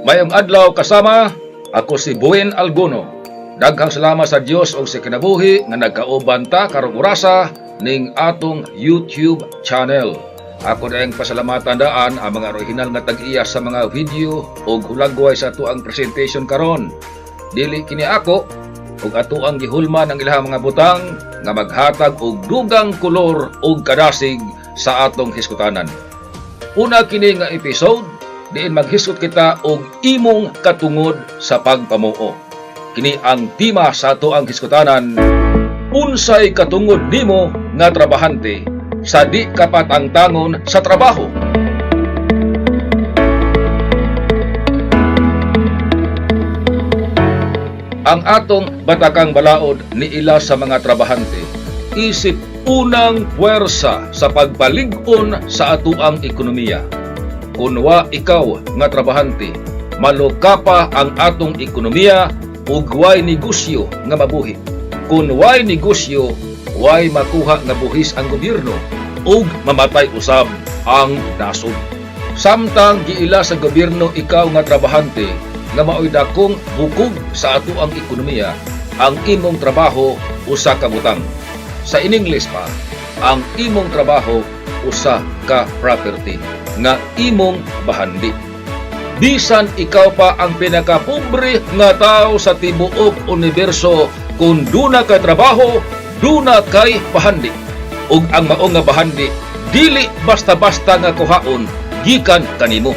Mayong adlaw, kasama, ako si Buen Alguno. Daghang salamat sa Dios og sa kinabuhi nga nagkauban ta karong orasa ning atong YouTube channel. Ako na pasalamatan daan ang mga original nga tag-iya sa mga video og hulagway sa atoang presentation karon. Dili kini ako ug ato ang gihulman ang ilahang mga butang nga maghatag og dugang kolor ug kadasig sa atong hiskutanan. Una kini nga episode diin maghisgot kita og imong katungod sa pagpamuo. Kini ang tema sa ato ang hiskutanan: unsay katungod nimo nga trabahante sa di kapatangtangon sa trabaho? Ang atong batakang balaod niila sa mga trabahante isip unang puwersa sa pagpalig-on sa atoang ekonomiya. Kun wa ikaw nga trabahante, malukapa ang atong ekonomiya ug way negosyo nga mabuhi. Kun way negosyo, way makuha nga buhis ang gobyerno ug mamatay usab ang nasod. Samtang giila sa gobyerno ikaw nga trabahante nga maoy dakong bukog sa atoang ekonomiya, ang imong trabaho usa ka butang. Sa in English pa, ang imong trabaho usa ka property nga imong bahandi. Bisan ikaw pa ang pinakapobre nga tao sa tibuok universo, kung duna kay trabaho, duna kay bahandi. Ug ang mao nga bahandi dili basta-basta nga kuhaon gikan kanimo.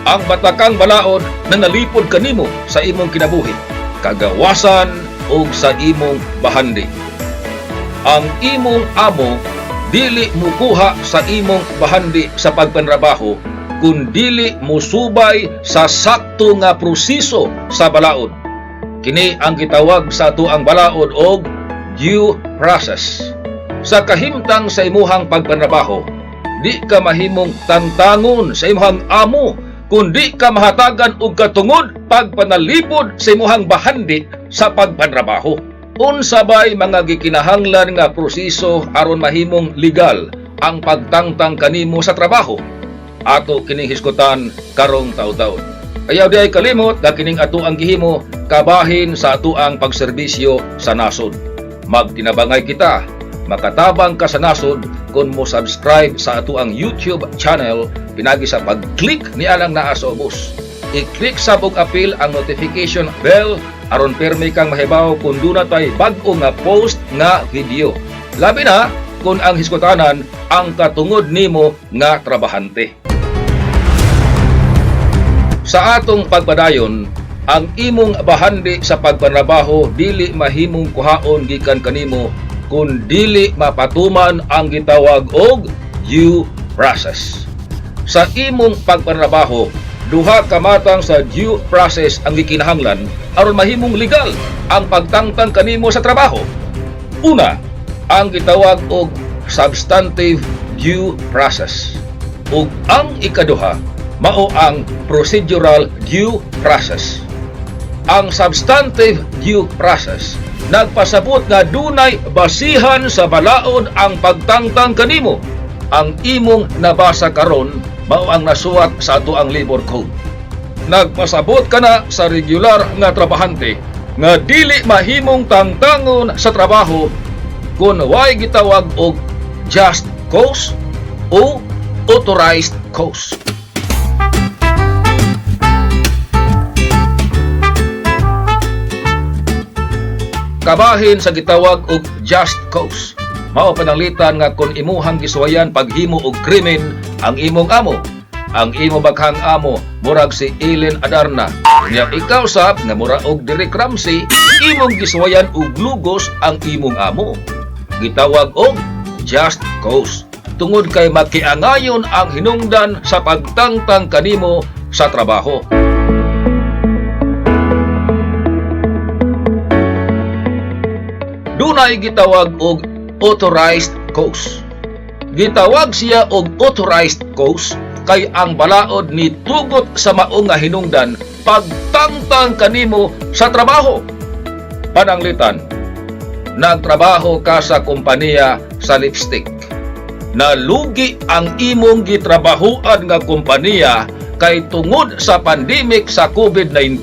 Ang batakang balaod na nalipod kanimo sa imong kinabuhi, kagawasan ug sa imong bahandi. Ang imong amo dili mukuha sa imong bahandi sa pagpanrabaho kung dili musubay sa sakto nga proseso sa balaod. Kini ang gitawag sa atoang balaod og due process. Sa kahimtang sa imuhang pagpanrabaho, di ka mahimong tantangon sa imuhang amo kung di ka mahatagan og katungod pagpanalipod sa imuhang bahandi sa pagpanrabaho. Unsa bay mga gikinahanglan nga proseso aron mahimong legal ang pagtangtang kanimo sa trabaho? Ato kining hisgutan karong taud-taud. Ayaw diay kalimot nga kining ato ang gihimo kabahin sa ato ang pagserbisyo sa nasod. Magtinabangay kita, makatabang ka sa nasod kung mo subscribe sa ato ang YouTube channel pinagi sa pag-click ni alang naa sa ubos. I-click sab og apil ang notification bell aron permi kang mahibaw kung duna tay bag-o nga post nga video. Labi na kung ang hiskutanan ang katungod nimo nga trabahante. Sa atong pagpadayon, ang imong bahandi sa pagpanrabaho dili mahimong kuhaon gikan kanimo kung dili mapatuman ang gitawag og due process. Sa imong pagpanrabaho, duha ka matang sa due process ang gikinahanglan aron mahimong legal ang pagtangtang kanimo sa trabaho. Una, ang gitawag og substantive due process. Ug ang ikaduha, mao ang procedural due process. Ang substantive due process nagpasabot nga dunay basihan sa balaod ang pagtangtang kanimo. Ang imong nabasa karon mao ang nasuwat sa ato ang labor code. Nagpasabot ka na sa regular nga trabahante nga dili mahimong tangtangon sa trabaho kung way gitawag og just cause o authorized cause. Kabahin sa gitawag og just cause, mao pananglitan nga kung imuhang gisuwayan paghimo og krimen ang imong amo, ang imo baghang amo murag si Ellen Adarna. Nya ikaw sab nga mura og Derek Ramsey, imong gisuwayan og lugos ang imong amo. Gitawag og just cause tungod kay makiangayon ang hinungdan sa pagtangtang kanimo sa trabaho. Dunay gitawag og authorized cause. Gitawag siya og authorized cause kay ang balaod ni tugot sa mao nga hinungdan pagtangtang kanimo sa trabaho. Pananglitan, nagtrabaho ka sa kompanya sa lipstick. Nalugi ang imong gitrabahuan nga kompanya Kay tungod sa pandemic sa COVID-19,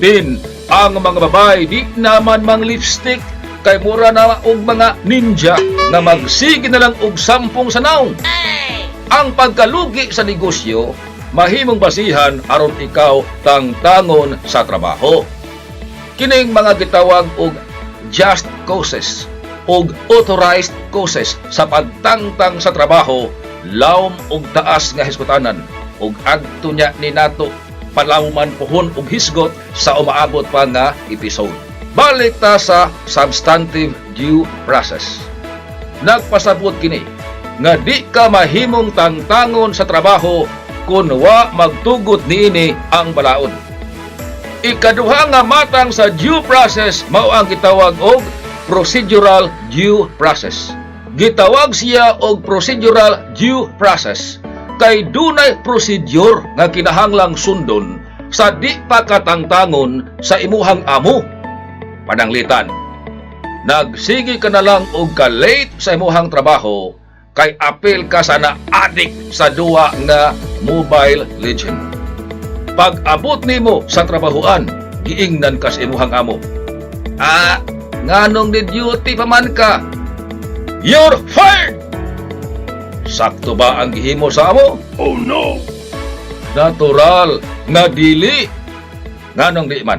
ang mga babae di naman mang lipstick kay mura na og mga ninja nga magsige na lang og sampung sa nawong. Ang pagkalugi sa negosyo mahimong basihan aron ikaw tangtangon sa trabaho. Kining mga gitawag og just causes og authorized causes sa pagtangtang sa trabaho lawom og taas nga hisgutanan, ug adto nya ni nato palawman puhon og hisgot sa umaabot pa nga episode. Balik ta sa substantive due process. Nagpasabot kini nga di ka mahimong tangtangon sa trabaho kung wa magtugot niini ang balaod. Ikaduha nga matang sa due process mao ang gitawag og procedural due process. Gitawag siya og procedural due process kay dunay procedure nga kinahanglang sundon sa di pa katangtangon sa imuhang amo. Pananglitan, nagsige ka na lang og ka-late sa imuhang trabaho kay apil ka sa na-addict sa duwa nga Mobile Legend. Pag abot nimo sa trabahoan, giingnan ka sa imuhang amo. "Ah, nganong di duty pa man ka? You're fired!" Sakto ba ang gihimo sa amo? Oh no! Natural nga dili. Nganong di man?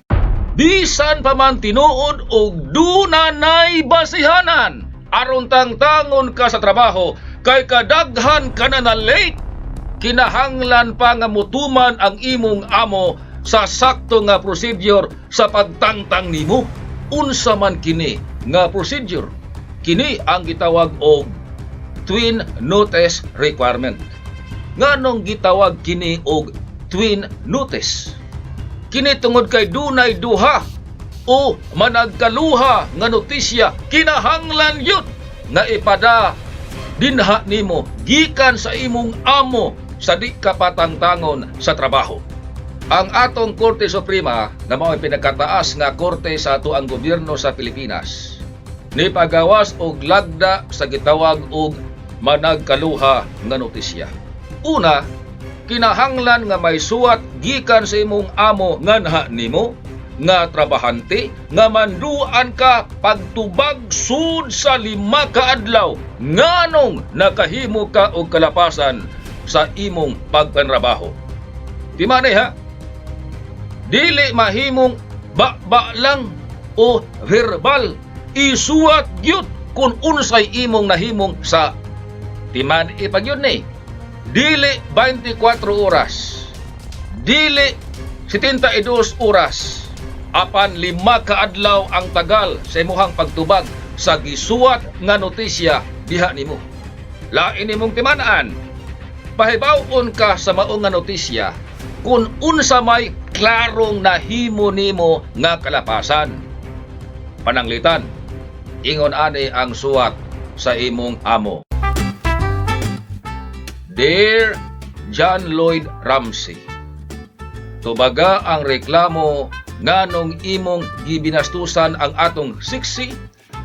Bisan pa man tinuod og dunanay basihanan aron tangtangon ka sa trabaho kay kadaghan ka na na late, kinahanglan pa nga mutuman ang imong amo sa sakto nga procedure sa pagtangtang nimo. Unsa man kini nga procedure? Kini ang gitawag og twin notice requirement. Nganong gitawag kini og twin notice? Kini tungod kay dunay duha o managkaluha nga notisya kinahanglan yun nga ipada dinha nimo gikan sa imong amo sa di ka patangtangon sa trabaho. Ang atong Korte Suprema, nga mao ang pinakataas nga korte sa atoang gobyerno sa Pilipinas, ni pagawas og lagda sa gitawag og managkaluha nga notisya. Una, kinahanglan nga may suwat gikan sa imong amo nganha nimo nga trabahante nga manduan ka pagtubag sud sa 5 ka adlaw nganong nakahimo ka og kalapasan sa imong pagpanrabaho. Timanay ha, dili mahimong ba-ba lang o verbal. Isuwat gyud kung unsay imong nahimong sa timan ipagyud ni. Dili 24 oras. Dili 72 oras. Apan 5 ka adlaw ang tagal sa imuhang pagtubag sa gisuwat nga notisya diha nimo. Lain nimong timan-an. Pahibaw-on ka sa mao nga notisya kung unsa may klarong nahimo nimo nga kalapasan. Pananglitan, ingon ani ang suwat sa imong amo. Dear John Lloyd Ramsey, tubaga ang reklamo nganong imong gibinastusan ang atong sexy,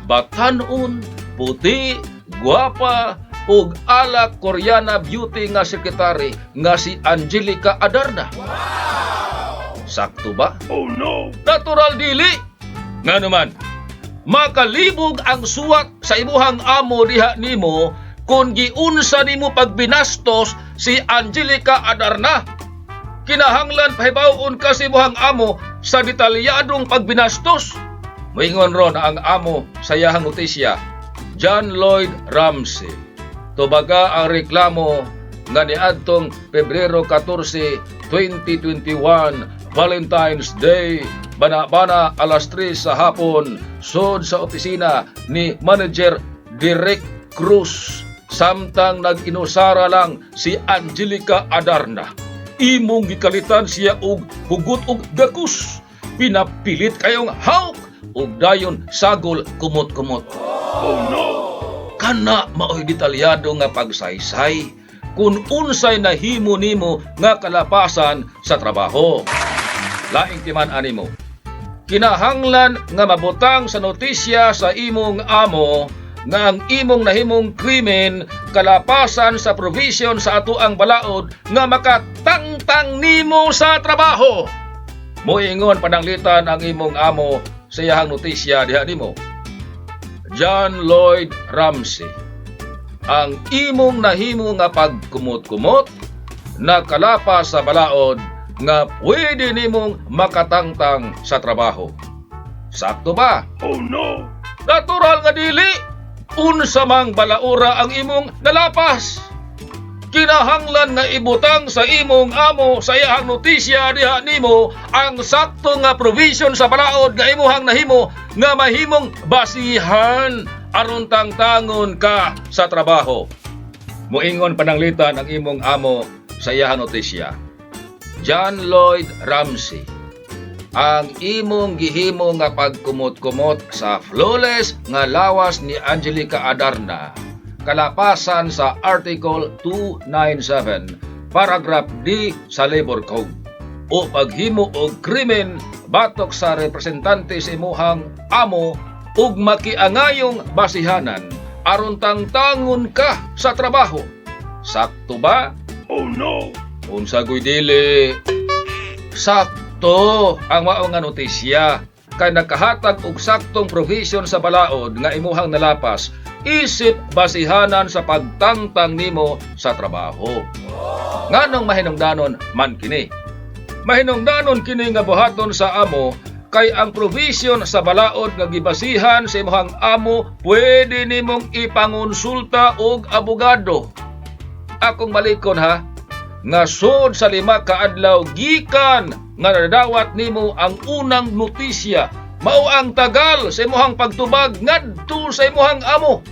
batanon, puti, guwapa, ug ala Koreana beauty nga sekretary nga si Angelica Adarna. Sakto ba? Oh no! Natural dili. Nga naman, makalibog ang suwat sa imuhang amo diha nimo kung giunsa nimo pagbinastos si Angelica Adarna. Kinahanglan pahibaw-on ka sa imuhang amo sa detalyadong pagbinastos. Moingon ron ang amo sa iyahang notisya, "John Lloyd Ramsey. Tubaga ang reklamo nga niadtong Pebrero 14, 2021, Valentine's Day, bana-bana alas 3 sa hapon, sud sa opisina ni Manager Derek Cruz samtang nag-inusara lang si Angelica Adarna. Imong gikalitan siya og hugot og gakus. Pinapilit kayong hawk ug dayon sagol kumot-kumot." Oh no! Kana maoy detalyado nga pagsaysay kung unsay nahimo nimo nga kalapasan sa trabaho. Laing timan animo. Kinahanglan nga mabutang sa notisya sa imong amo nga ang imong nahimong krimen kalapasan sa provision sa atoang balaod nga makatangtang nimo sa trabaho. Moingon pananglitan ang imong amo sa iyahang notisya diha nimo. John Lloyd Ramsey, ang imong nahimo nga pagkumot-kumot nakalapas sa balaod nga pwede nimong makatangtang sa trabaho. Sakto ba? Oh no! Natural nga dili. Unsa mang balaura ang imong nalapas? Kinahanglan nga ibutang sa imong amo sa iyahang notisya diha nimo ang sakto nga provision sa balaod nga imuhang nahimo nga mahimong basihan aron tangtangon ka sa trabaho. Moingon pananglitan ang imong amo sa iyahang notisya. John Lloyd Ramsey, ang imong gihimo nga pagkumot-kumot sa flawless nga lawas ni Angelica Adarna kalapasan sa Article 297 paragraph D sa Labor Code o paghimo og krimen batok sa representante sa imuhang amo ug makiangayong basihanan aron tangtangon ka sa trabaho. Sakto ba? Oh no! Unsa guy dili? Sakto ang mao nga notisya kay nakahatag og saktong provision sa balaod nga imuhang nalapas isip basihanan sa pagtangtang nimo sa trabaho. Nganong mahinungdanon man kini? Mahinungdanon kini nga buhaton sa amo kay ang provision sa balaod nga gibasihan sa imuhang amo pwede nimong ipangonsulta og abogado. Akong balikon ha, nga sud sa 5 ka adlaw gikan nga nadawat nimo ang unang notisya, mao ang tagal sa imuhang pagtubag ngadto sa imuhang amo.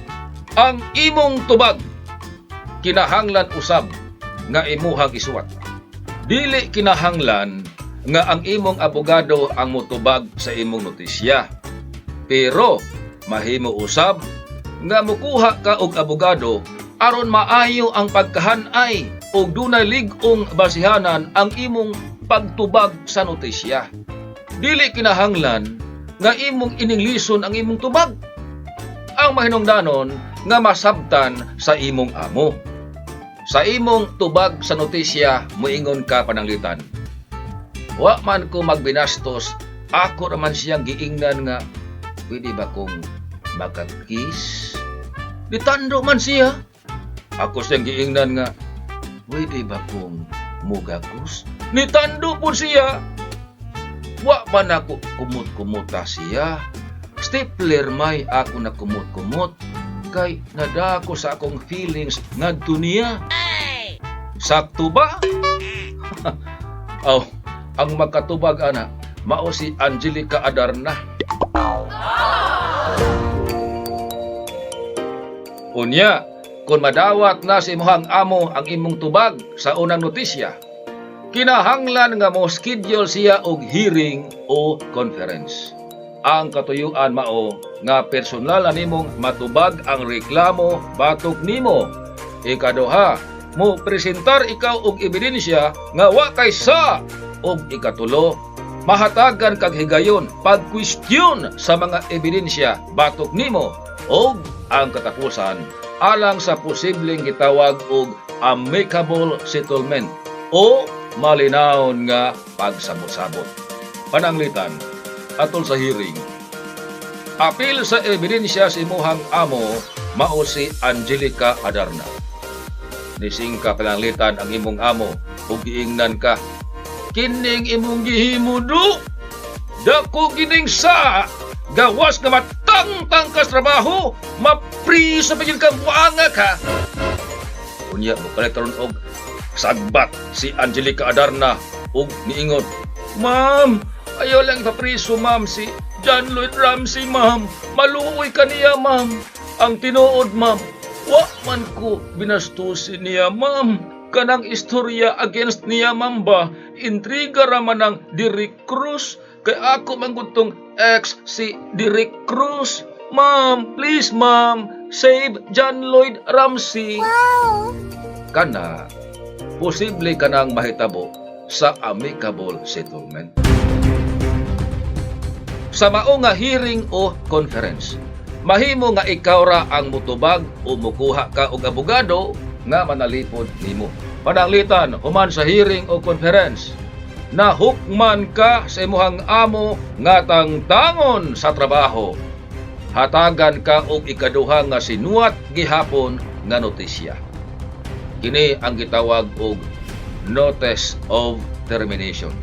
Ang imong tubag kinahanglan usab nga imuhang isuwat. Dili kinahanglan nga ang imong abogado ang motubag sa imong notisya. Pero mahimo usab nga mukuha ka og abogado aron maayo ang pagkahanay ug dunay lig-ong basihanan ang imong pagtubag sa notisya. Dili kinahanglan nga imong ininglison ang imong tubag. Ang mahinungdanon nga masabtan sa imong amo. Sa imong tubag sa notisya, muingon ka pananglitan. Wa man ko magbinastos, ako naman siyang giingnan nga pwede ba kong makakiss? Ditando man siya. Ako siyang giingnan nga pwede ba kong mugakos? Nitando po siya. Wa man ako kumot-kumuta siya. Stapler may ako na kumot-kumot kay nadako sa akong feelings ngadto niya. Sakto ba? Oh, ang makatubag ana mao si Angelica Adarna. Unya, kung madawat na sa imuhang amo ang imong tubag sa unang notisya, kinahanglan nga mo schedule siya og hearing o conference. Ang katuyuan mao nga personal na nimong matubag ang reklamo batok nimo. Ikaduha, mo presentar ikaw og ebidensya nga wa kay sa, og ikatulo, mahatagan kag higayon pag-question sa mga ebidensya batok nimo, og ang katapusan alang sa posibleng gitawag og amicable settlement o malinawon nga pagsabot-sabot. Pananglitan, atol sa hearing, apil sa ebidensya sa imuhang amo mao si Angelica Adarna. Nisingka pananglitan ang imong amo ug giingnan ka, kining imong gihimo do, dako gining sa gawas nga matangtang ka sa trabaho, mapriso pa gyud kang buanga ka. Unya mo kalit karon og sagbat si Angelica Adarna ug niingon, "Ma'am, ayaw lang ipapriso, ma'am, si John Lloyd Ramsey, ma'am. Maluoy ka niya, ma'am. Ang tinuod, ma'am, wa man ko binastusin niya, ma'am. Kanang istorya against niya, ma'am ba, intriga ra man ang Derek Cruz. Kay ako man gud tong ex si Derek Cruz. Ma'am, please, ma'am, save John Lloyd Ramsey." Wow! Kana, posible kanang mahitabo sa amicable settlement. Sa mao nga hearing o conference, Mahimo nga ikaw ra ang mutubag o mukuha ka og abogado nga manalipod nimo. Pananglitan, human sa hearing o conference, nahukman ka sa imuhang amo nga tangtangon sa trabaho. Hatagan ka og ikaduha nga sinuwat gihapon nga notisya. Kini ang gitawag og notice of termination.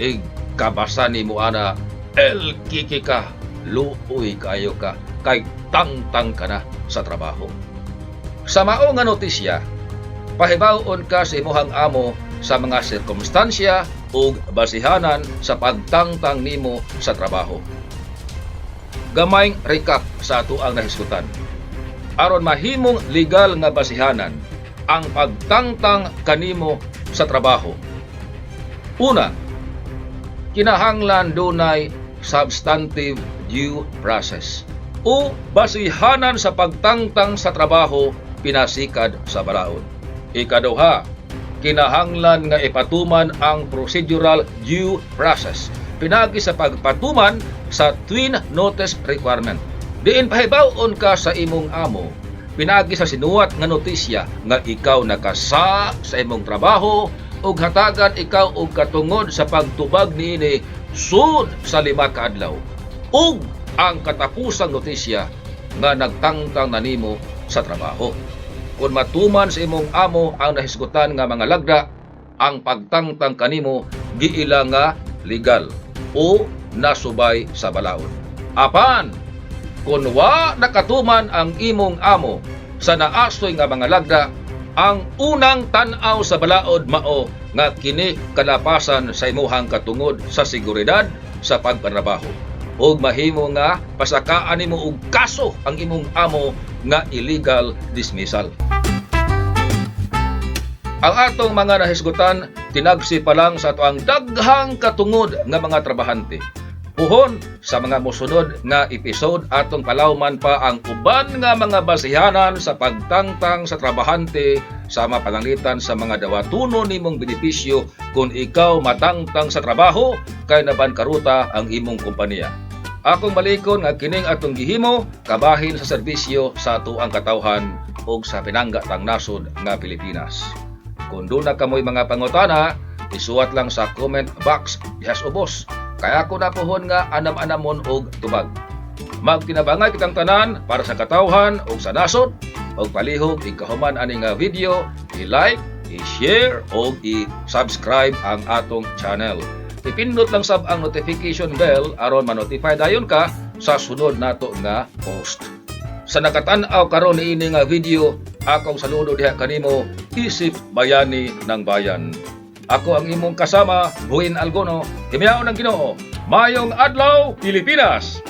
Igkabasa nimo ana, el kiki ka, luoy kayo ka, kay tangtang ka na sa trabaho. Sa mao nga notisya, pahibaw-on ka sa imuhang amo sa mga sirkumstansya ug basihanan sa pagtangtang nimo sa trabaho. Gamayng recap sa atoang nahisgutan. Aron mahimong legal nga basihanan ang pagtangtang kanimo sa trabaho. Una, kinahanglan dunay substantive due process o basihanan sa pagtangtang sa trabaho pinasikad sa balaod. Ikaduha, kinahanglan nga ipatuman ang procedural due process pinagi sa pagpatuman sa twin notice requirement. Diin pahibaw-on ka sa imong amo pinagi sa sinuwat nga notisya nga ikaw nakasa sa imong trabaho ug hatagan ikaw og katungod sa pagtubag niini sud sa 5 ka adlaw ug ang katapusang notisya nga nagtangtang na nimo sa trabaho. Kung matuman sa imong amo ang nahisgutan nga mga lagda, ang pagtangtang kanimo giila nga legal o nasubay sa balaod. Apan, kung wa nakatuman ang imong amo sa naasoy nga mga lagda, ang unang tan-aw sa balaod mao nga kini kalapasan sa imuhang katungod sa seguridad sa pagpanrabaho. Ug mahimo nga pasakaan nimo og kaso ang imong amo nga illegal dismissal. Ang atong mga nahisgutan tinagsi pa lang sa atoang daghang katungod nga mga trabahante. Puhon sa mga mosunod nga episode, atong palawman pa ang uban nga mga basihanan sa pagtangtang sa trabahante, sama pananglitan sa mga dawatono nimong benepisyo kung ikaw matangtang sa trabaho kay nabankaruta ang imong kompanya. Akong balikon nga kining atong gihimo kabahin sa serbisyo sa atoang katawhan ug sa pinangga tang nasod nga Pilipinas. Kung duna kamoy mga pangutana, isuwat lang sa comment box dihas ubos. Kaya ako na pohon nga anam-anamon og tubag. Magtinabangay kitang tanan para sa katawhan ug sa nasod ug palihog ikahuman ani nga video, i-like, i-share ug i-subscribe ang atong channel. Ipindot lang sab ang notification bell aron ma-notify dayon ka sa sunod nato nga post. Sa nakatan-aw karon niini nga video, akong saludo diha kanimo isip bayani ng bayan. Ako ang imong kasama, Buin Algono. Himiyaon ng Ginoo. Mayong adlaw, Pilipinas!